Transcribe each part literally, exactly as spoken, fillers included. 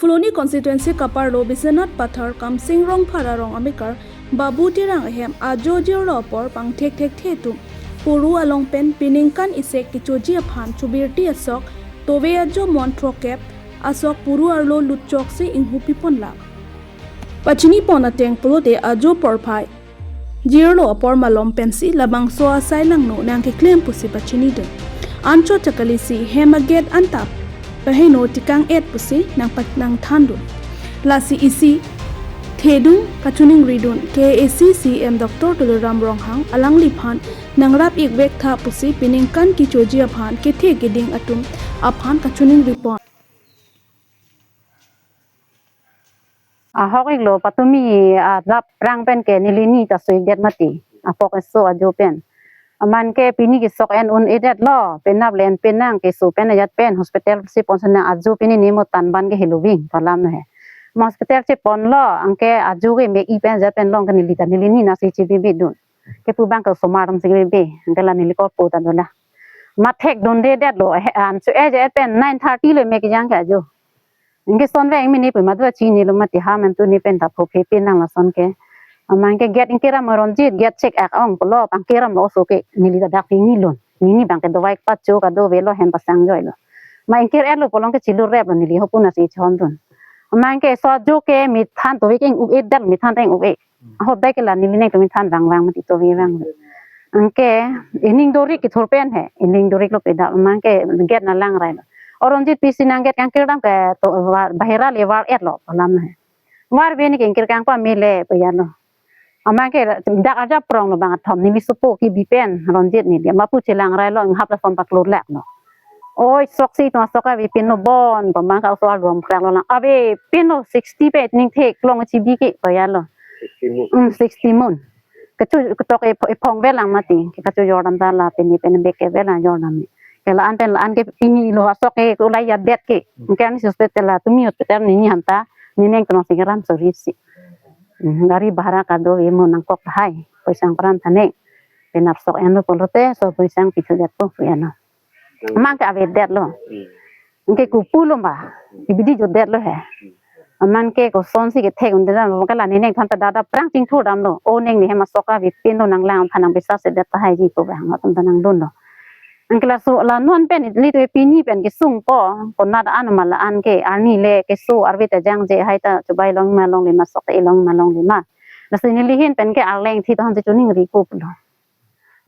Phuloni constituency kaparlo Biswanath Pathar Kamsing Rongphar arong amekar Babu Terang ahem ajo jirlo apor pangthek thekthe atum puru along pen peningkan isi kechoji aphan chobirti asok tove ajo mon throkkep asok puru arlo lutchoksi inghupi ponlang. Pachini pon ateng pulote ajo porphai jirlo apor malom pensi labangso asai langno nangkeklem pusi pachinidun. Anchot ta kalisi hem a-gate anta paheno tekang-et pusi nangpa-, nangthandun. Lasi isi thedun kachiningridun K A A C C E M Doctor Tuliram Ronghang alangliphan nangrap-ik vektha pusi peningkan kechoji aphan kethe keding atum aphan kachiningri pon. Ahok-iklo, patumi arjap rang pen ke neli ni ta su-ikdet mati. Apok eso ajo pen. Aman ke pini kesok en un-edetlo, penap le en penang keso pen ajat pen hospital si pon senang ajo pini ni mo tanban ke helo ving palam he. Mo hospital si ponlo, anke ajo ke me-i pen ajat pen long ke neli ta neli ni nasi chibibidun. Kepu abang ke osomar atum si bibi, anke la neli korpo ta dola. Mathek dundedetlo, he, an su eje pen nine thirty le me kejang ke ajo. Anke son veng mini pu madu chinilo mati ha men tu ni pen ta phophe pen nang lason ke. Aman ke gate ingkir amo Ronjit gate chek-ak ong pulo pangkir amo oso ke neli ta dak pini lun. Neli abang ke dovai pacho kadovelo hem pasang joilo. Ma ingkir-etlo pulo ke chilur replo neli hopu nasi chondun. Aman ke so ajo ke methan tove ke ing-u-edetlo methan ta ing-u-e. Ahut dai ke la neli neng tumi than vangvang mati tove vang. Anke ining dorik kethur pen he, ining doriklo peda aman ke gate nanglangrailo. O Ronjit pisi nang gate kangkir dam ke to var, bahera le var-etlo palam he. Var bini ke ingkir kangpa mele peyalo. Aman ke dak aja pronglo bang athom neli supo kebi pen Ronjit neli mapu chelangrailo inghap lason paklur laklo. Oi, soksi tuma sok ave pinlo bon, pamang ka so alom krak lo lang. Ave pinlo sixty pe ning thek long chibi ke peyalo. Sixty mun. Hmm, sixty mun. Kechu ketok e, ephong velang mati. Ke kachu jordam ta la pini pini bek ke velang jordam ni. Ke la-an pen la-an ke pini lo asok ke kulai ya det ke. Ke ani hospital la tumi hospital ni ni hanta. Ni neng kenong sing ram sorry si. Hmm, gari bahara kado e mo nangkok hai. Poisang pran thaneng. Penap sok enlo pulote, so poisang pithu det po pu eno. Mang ke avedetlo. Hmm. Anke kopulo ba. Ibidi jodetlo he. Aman ke kosonsi kethek un-edetlo. Ke la neli neng than ta dada prang chingthur damlo. O neng ni hem asok ave pinlo nanglang aphan nang pisa sedet tahai ji ko bang atum ta nangdunlo. Anke laso la non pen ilitum pini pen kesung ko. Konat an ma la-an ke arni le keso arve ta jangje hai ta chobai long ma longle ma sok ta ilong ma longle ma. Lasi neli hin pen ke arleng thi tohan si chiningri koplo.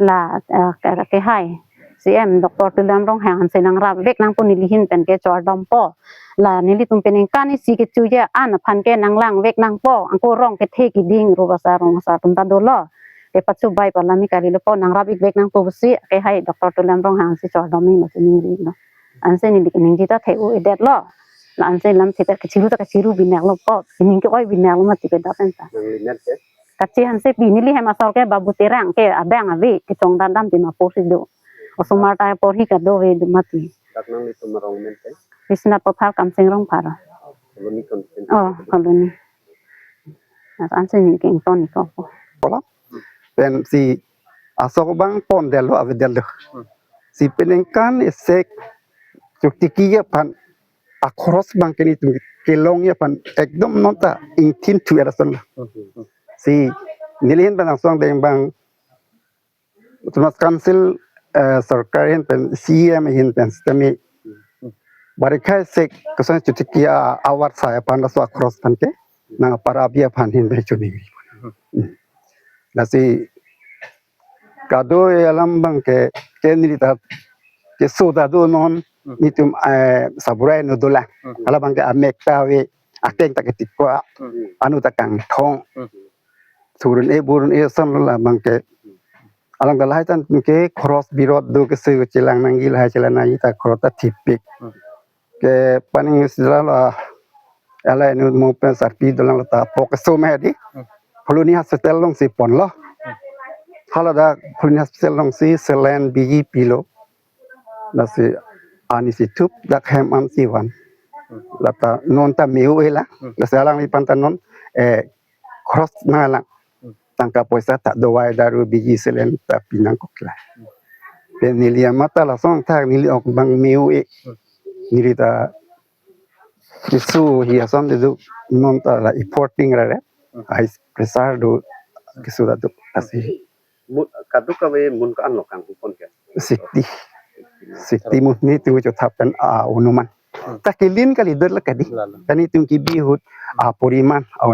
La, eh, ke, ke hai. C M Doctor Tuliram Ronghang ansi nangrap vek nangpo neli hin pen ke chordom po. La nelitum peningkan isi kechoji an aphan ke nanglang vek nangpo. Angko rong kethe keding ru basa rong basa atum ta dolo. Ke pachubai palami kali lo po nangrap-ik vek nangpo pusi ke hai Doctor Tuliram Ronghang ansi chordom ni ma chiningri lo. Ansi neli keningje ta the-u-edetlo. La ansi lam the ta kechiru ta kechiru binaklo po. Ning ke-oi binaklo mati ke dapen ta. Nangli net ke? Kachi hanse pi neli hem asor ke Babu Terang ke abang avi kechong dan dam tima porsi do. Osomar ta porhi kadove do mati. Dak nanglitum arong men ke? Biswanath Pathar Kamsing Rongphar. Colony constituency. Oh, colony. Ansi neli ke ington ni ko. Kola. Pensi asok bang pondetlo avedetlo. Si peningkan isi chotiki aphan akhoros bang ke nelitum kelongji aphan ekdom non ta ingthin thu era son. Si neli hin pen angsong deng bang Autonomous Council, eh, sorkar hin pen C E M hin pen sitame bari khai sek koson chotiki a awar sa aphan laso akhoros aphan ke nang apar abi aphan hin pen chuni. Lasi kado alam bang ke, ke neli ta keso ta do non, nelitum, eh, saburai no dolang. Hala bang ke amek ta ave, akeng ta ketiko, anu ta kangthong. Thurun e burun e son la bang ke. Alang ta lahai tan ke khoros birot do keso chelang nangji lahai chelang nangji ta khoros ta thipik. Ke paning sila la ala enu mo pen sarpi dolang la ta pok keso me di. Phuloni hospital alongsi ponlo. Hala dak Phuloni hospital alongsi saline biji pilo. Lasi ani si thup dak hem an si van. La ta non ta meu ela. Lasi alangliphan ta non, eh, khoros nanglang. Tangka poisa ta dovai daru biji saline ta pinangkok la. Pen neli amat ta lason thak neli ok bang meu e. Neli ta Keso hi asam te do, non ta la effort ting ra re. High pressure do, keso ta do, lasi. Mun, kadokave mun ko-an lo kanghu pon ke? Sixty. Sixty mun netum chothap pen a-onuman. Ta kelin kalidet la kadi. Lalo. Kalitum kebi ahut aporiman a